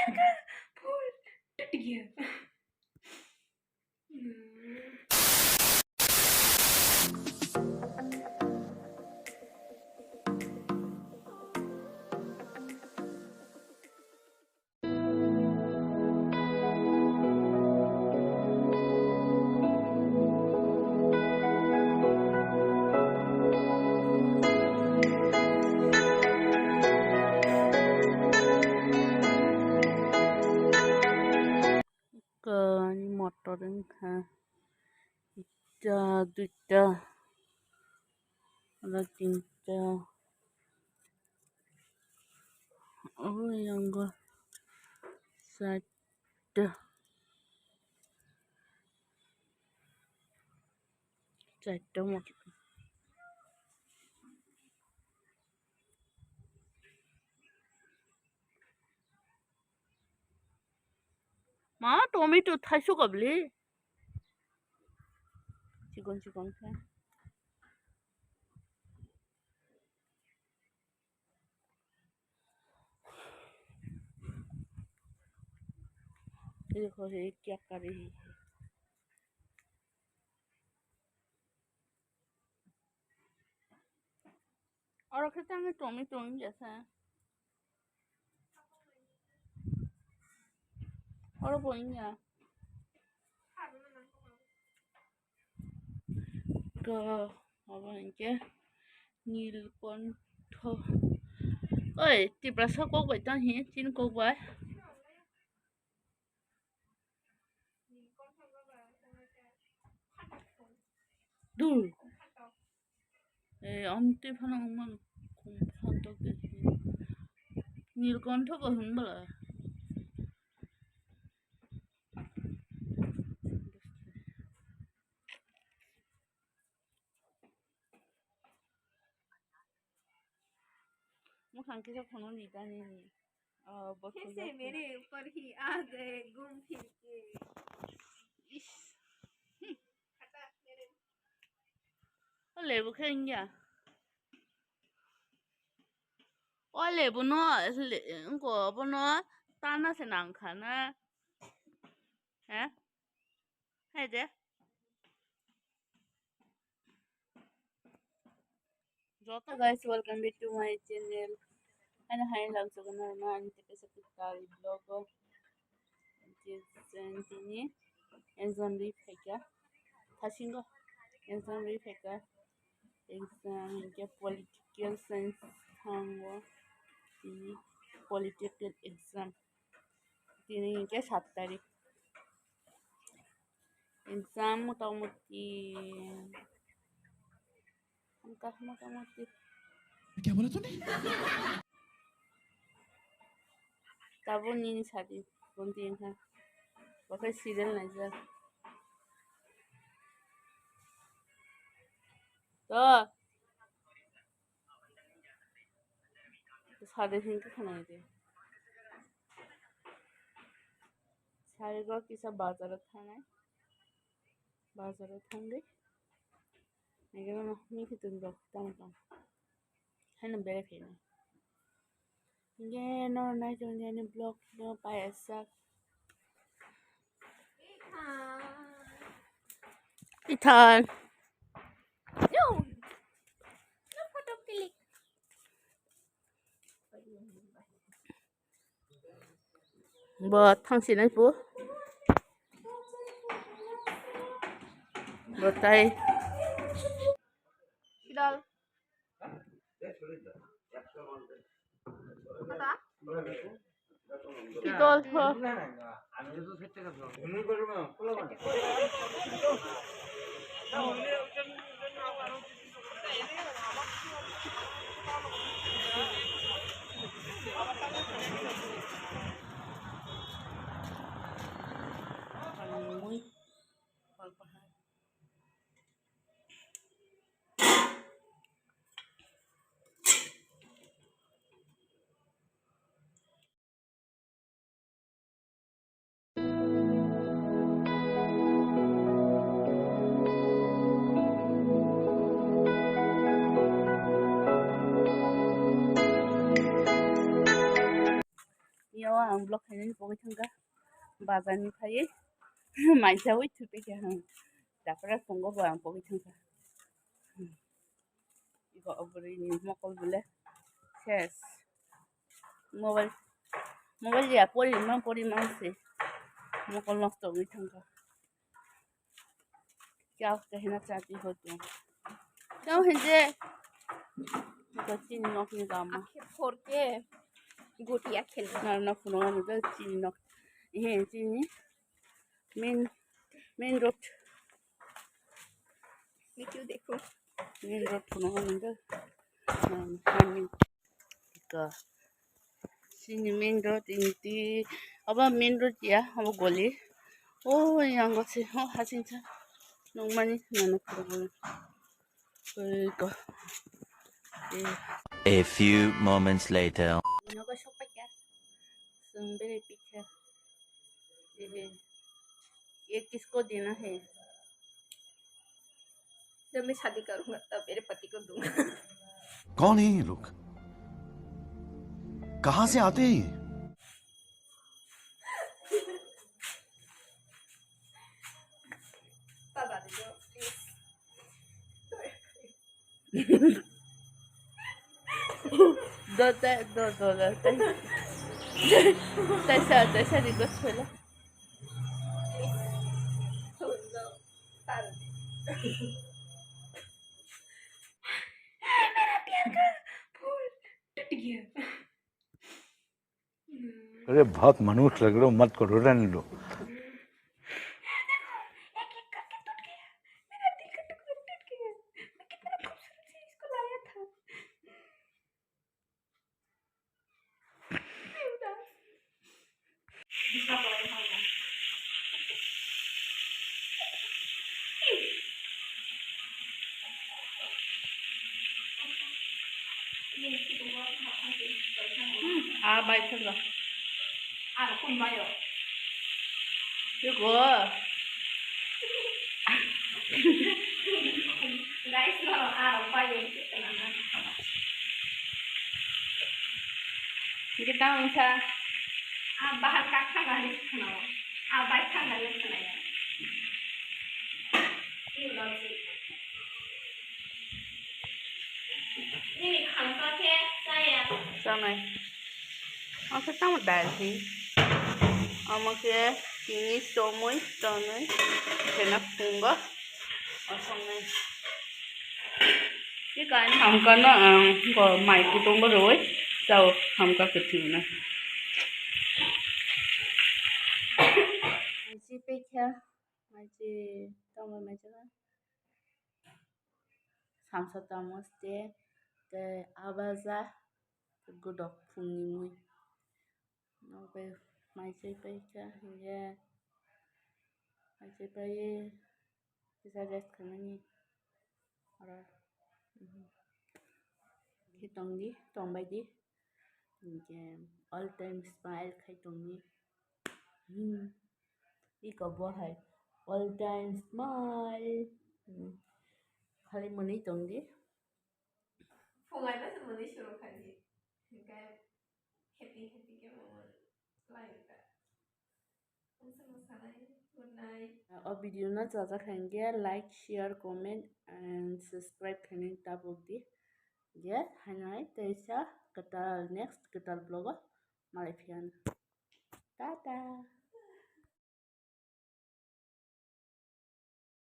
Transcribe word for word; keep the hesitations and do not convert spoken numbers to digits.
Pul, tut gaya. Kani motor wngkha ekta, duita, oro tinta, oro yango charta, charta motor. Ma, tomato thaisok abli. Chikon chikon khe. Ye dekho, ye kya kar rahi hai. Oro khe tangwi tongwi tongwi ya sa. Oro bo wngya. Ko abo hinkhe Nilkontho. Oi, Tiprasa kok bai tang hi, chini kok bai. Dul. Eh, amtwi phano wngmano. Khum phantok de. Nilkontho bo hwn bwla. Mukhang kisa phunukni tani ni. Oh, bo कैसे मेरे ऊपर ही आ गए घूम फिर के। Ish. Hmm. Hata mere. O lebu khe wngya. O lebu no, le-, wngkha bono tana se nangkha na. He? Hai de. Joto guys, welcome back to my channel. Ano hai lam chakna na ani te pesa kutari vlog o. Tini exam ri phaikha. Thasingo exam ri phaikha. Exam hinkhe political science thango. Tini political exam. Tini hinkhe sat tarik. Exam motamuti. Angkha motamuti. Kya bola tune? Tabuk nini sadi, bonti wngkha. Bo khe serial naijak. To. Sadi hinkhe khwnai de. Sari bo kisa bazar o thangnai. Bazar o thangwi. Naikolno mikhuitwng rok tamo tong. Haino berai phainai. Hinkhe norok naichomani vlog no paiyasak. Ithan. Yo. Yo photo click. Bo thangsinai po. Bo tai. Dal. Dal ho. O ang vlog khainani pogwi thangkha. Bazar ni phaiwi mai chawi thupikha ang. Japra phungo bo ang pogwi thangkha. Iko obrwi ni mokol bole ses. Mobile, mobile ya pori ma pori ma se. Mokol nosto wngwi thangkha. Kya kahina chahti ho tum? Kya hinje? Ko chini nok ni gama. Akhir phor ke goti akhel. Na na phunukha nukha chini nok. He chini main, main road. Video dekho. Main road phunukha nukha. Hmm, hmm. Ika. Sini main road inti. Aba main road ya, aba goli. Oh, yang go se, oh, hasing sa. Nung mani, nana kurang. Oi, ko. Eh. A few moments later. Nogo sokpai kha. Sung bere pikha. Eh, eh. Ye kisko dena hai? जब मैं शादी करूंगा तब मेरे पति को दूंगा। कौन है ये लोग? कहां से आते हैं ये? Papa, dito, please. Do te, do, do, do, te. Taisa, taisa request hoila. Please. No, papa. ये मेरा प्यार का फूल टूट गया। अरे बहुत मनुष्य लग रहे हो, मत करो, रहने दो। देखो, एक एक करके टूट गया। मेरा दिल का टुकड़ा टूट गया। मैं कितना खूबसूरत से इसको लाया था। Hmm, ah, bai thangkha. Ah, kun bayo. Yugo. Guys, no, ah, bayo. Kita unsa. Ah, bahar kak thangkha ni khana. Ah, bai thangkha ni khana ya. Ni ulo si. Nini khamkha khe chaya. Chanai. Omo khe tamo dal hi. Omo khe tini chomui tonwi khena phungo. Osongnai. Tei kain khamkha no ang bo mai kutung bo rwui chao khamkha kwthwino. Mai chi pekha, mai chi tongmai mai chana. Samsa tamo ste tei abaja godok phungni mui. Nokbe mai chai pai kha hinkhe mai chai pai kisa rest khainani oro khe tongdi tongbaidi hinkhe all time smile khai tongdi. Iko bo hai all time smile khali mwnwi tongdi. Phungai ba se mwnwi suru khai di. Hinkhe happy happy khe mwnwi lai ta. Ang se mwsanai. Good night. O video no chajak kha hinkhe like, share, comment and subscribe khainani tabuk di. Je hainai teisa kwtal next kwtal vlog o malai phiyano. Tata.